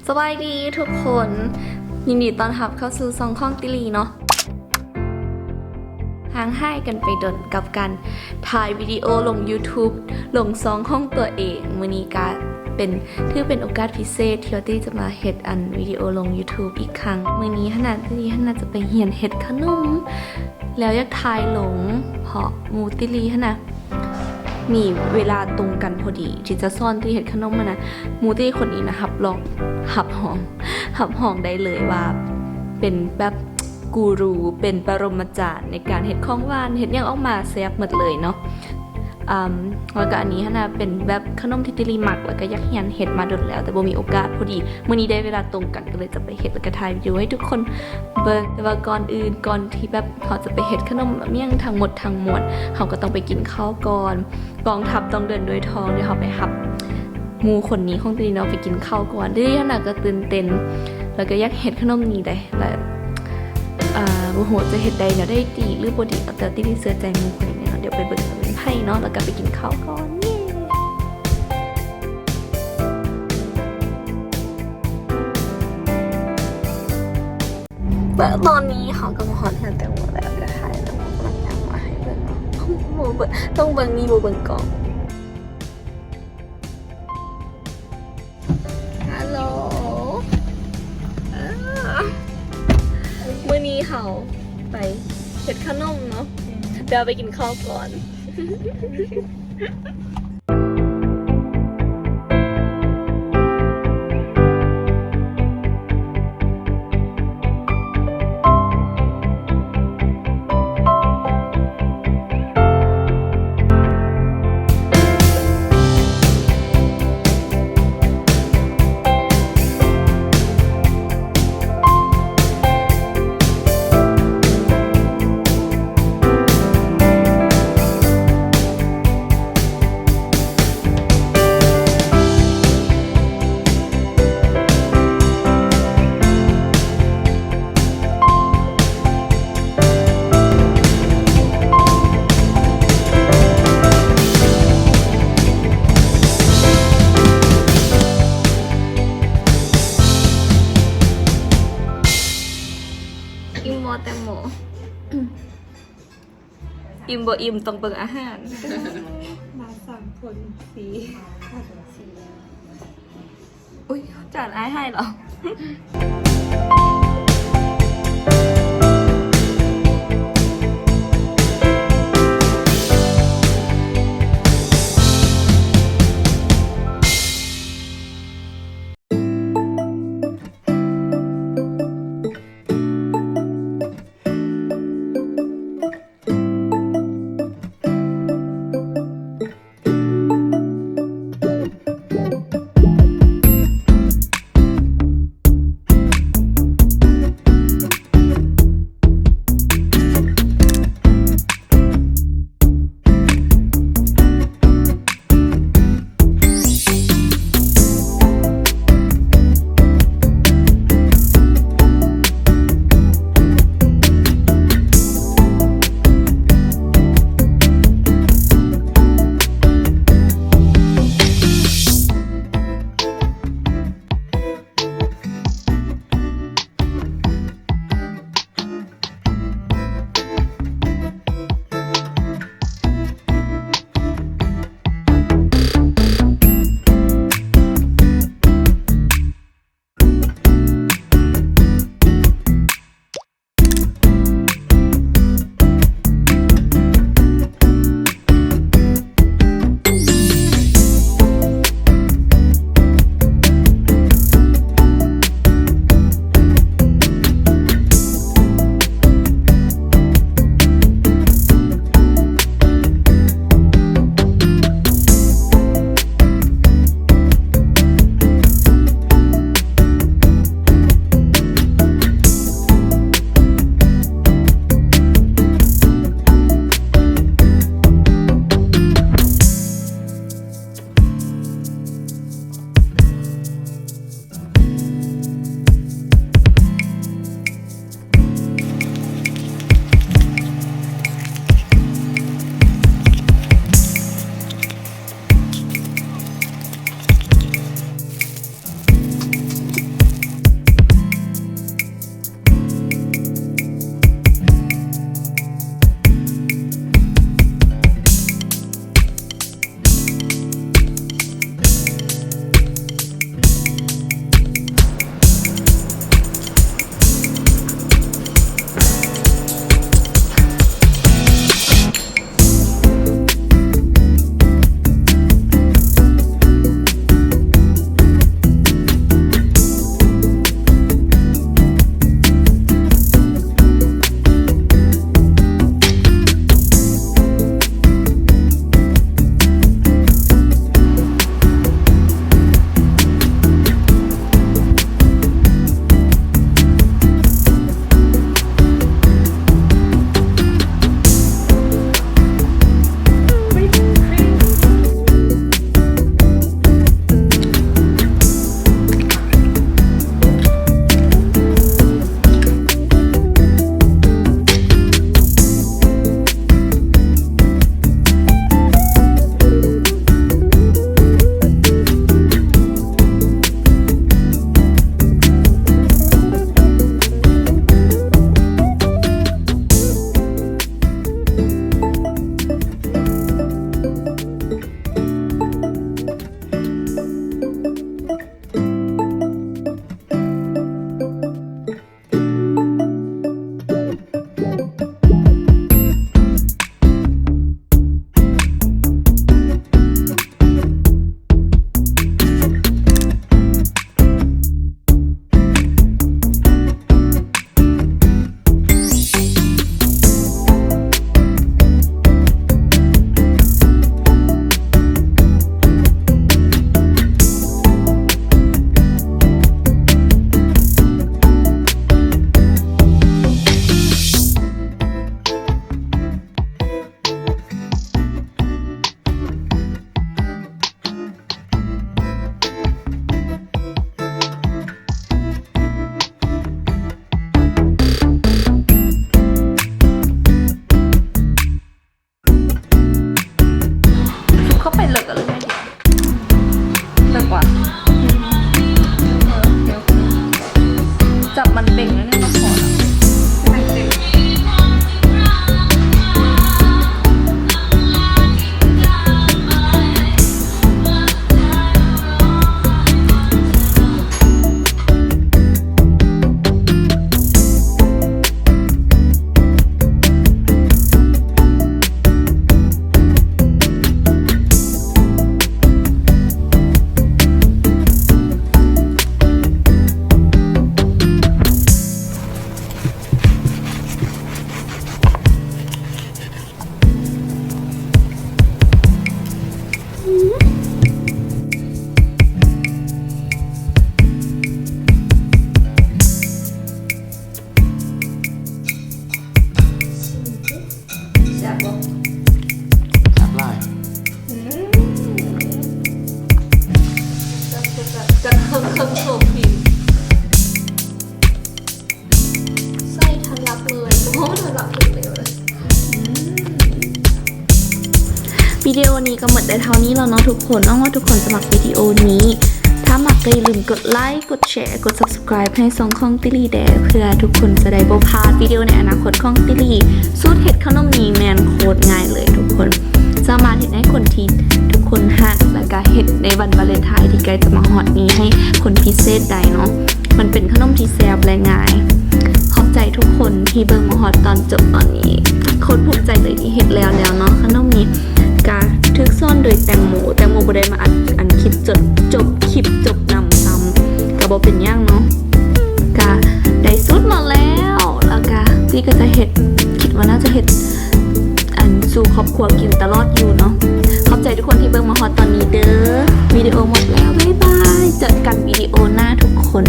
ສະບາຍດີທຸກຄົນ, ຍິນດີຕ້ອນຮັບເຂົ້າສູ່ຊ່ອງຂອງຕິລີເນາະ. ຫ່າງຫາຍກັນໄປດົນກັບການຖ່າຍວິດີໂອລົງ YouTube ລົງຊ່ອງຂອງຕົວເອງ. ມື້ນີ້ກະເປັນ ຖືເປັນໂອກາດພິເສດທີ່ວ່າຕິລີຈະມາເຮັດອັນວິດີໂອລົງ YouTube ອີກຄັ້ງ. ມື້ນີ້ຫັ້ນນະ ຕິລີຫັ້ນນະຈະໄປຮຽນເຮັດຂະໜົມ ແລ້ວຢາກຖ່າຍລົງ ເພາະໝູ່ຕິລີຫັ້ນນະ ມີເວລາຕົງກັນພໍດີທີ່ຈະສອນຕິລີເຮັດຂະໜົມຫັ້ນນະ. ໝູ່ຕິລີຄົນນີ້ນະ ຮັບຮອງ ຮັບຮອງ ຮັບຮອງໄດ້ເລີຍວ່າເປັນແບບກູຣູ ເປັນປະລົມາຈານໃນການເຮັດຂອງຫວານ ເຮັດຫຍັງອອກມາແຊບໝົດເລີຍເນາະ. ອາ ແລ້ວກະອັນນີ້ຫັ້ນນະ ເປັນແບບຂະໜົມທີ່ຕິລີມັກ ແລ້ວກະຢາກຮຽນເຮັດມາດົນແລ້ວ ແຕ່ບໍ່ມີໂອກາດ. ພໍດີມື້ນີ້ໄດ້ເວລາຕົງກັນ ກະເລີຍຈະໄປເຮັດ ແລ້ວກະຖ່າຍວິດີໂອໃຫ້ທຸກຄົນເບິ່ງ. ແຕ່ວ່າກ່ອນອື່ນ ກ່ອນທີ່ແບບເຮົາຈະໄປເຮັດຂະໜົມອີ່ຫຍັງທັງໝົດທັງມວນ ເຮົາກະຕ້ອງໄປກິນເຂົ້າກ່ອນ. ກອງທັບຕ້ອງເດີນດ້ວຍທ້ອງ. ດຽວເຮົາໄປຮັບໝູ່ຄົນນີ້ຂອງຕິລີເນາະ ໄປກິນເຂົ້າກ່ອນ. ຕິລີຫັ້ນນະກະຕື່ນເຕັ້ນ ແລ້ວກະຢາກເຮັດຂະໜົມນີ້ໄດ໋ ແລະ ອາ ບໍ່ຮູ້ວ່າຈະເຮັດໄດ້ແນວໃດດີ ຫຼືບໍ່ດີ ແຕ່ຕິລີເຊື່ອໃຈໝູ່ຄົນນີ້ເນາະ. ດຽວໄປເບິ່ງວ່າເປັນໃຜເນາະ ແລ້ວກະໄປກິນເຂົ້າກ່ອນ. ເຢ້ ແລະ ຕອນນີ້ເຮົາກະມາຮອດເຮືອນແຕງໂມແລ້ວ ດຽວຖ່າຍແລ້ວກະມາຍ່າງມາໃຫ້ເບິ່ງເນາະ. ບໍ່ເບິ່ງ ຕ້ອງເບິ່ງນີ້ ບໍ່ເບິ່ງກ້ອງ. ຮັລໂຫຼ ເອີ ມື້ນີ້ເຮົາໄປເຮັດຂະໜົມເນາະ ແຕ່ວ່າໄປກິນເຂົ້າກ່ອນ. ອີ່ມບໍ່ແຕງໂມ? ອີ່ມບໍ່ອີ່ມຕ້ອງເບິ່ງອາຫານ. ມາສາມຄົນ ສີ່ ສີ່ ອຸ້ຍ ຈານອ້າຍໃຫ້ເຫລອ? ເ ເພີ່ມ ເພີ່ມໂຊຄຣີມ ໃສ່ທະລັກເລີຍ ໂອ້ໂຫ ທະລັກເລີຍ ອືມ ວິດີໂອນີ້ກໍໝົດແຕ່ເທົ່ານີ້ແລ້ວເນາະທຸກຄົນ. ຫວັງວ່າທຸກຄົນຈະມັກວິດີໂອນີ້. ຖ້າມັກກໍຢ່າລືມກົດໄລ ກົດແຊ ກົດ Subscribe ໃຫ້ຊ່ອງຂອງຕິລີແດ່ ເພື່ອທຸກຄົນຈະໄດ້ບໍ່ພາດວິດີໂອໃນອະນາຄົດຂອງຕິລີ. ສູດເຮັດຂະໜົມນີ້ແມ່ນໂຄດງ່າຍເລີຍທຸກຄົນ. ສາມາດເຮັດໃຫ້ຄົນທີ່ທຸກຄົນຮັກ ແລ້ວກະເຮັດໃນວັນວາເລັນທາຍທີ່ໃກ້ຈະມາຮອດນີ້ ໃຫ້ຄົນພິເສດໄດ້ເນາະ. ມັນເປັນຂະໜົມທີ່ແຊບ ແລະ ງ່າຍ. ຂອບໃຈທຸກຄົນທີ່ເບິ່ງມາຮອດຕອນຈົບຕອນນີ້. ໂຄດພູມໃຈເລີຍທີ່ເຮັດແລ້ວແລ້ວເນາະ ຂະໜົມນີ້. ກະຖືກສອນໂດຍແຕງໂມ. ແຕງໂມບໍ່ໄດ້ມາອັດ ອັນ ຄລິບຈົນຈົບ ຄລິບຈົບນຳຊ້ຳ. ກະບໍ່ເປັນຫຍັງເນາະ. ກະໄດ້ສູດມາແລ້ວ ແລ້ວກະຕິກະຈະເຮັດ ຄິດວ່າໜ້າຈະເຮັດ ອັນ ສູ່ຄອບຄົວກິນຕະຫຼອດຢູ່ເນາະ. ຂອບໃຈທຸກຄົນທີ່ເບິ່ງມາຮອດຕອນນີ້ເດີ. ວິດີໂອໝົດແລ້ວ. ບາຍບາຍ. ເຈີກັນວິດີໂອໜ້າທຸກຄົນ.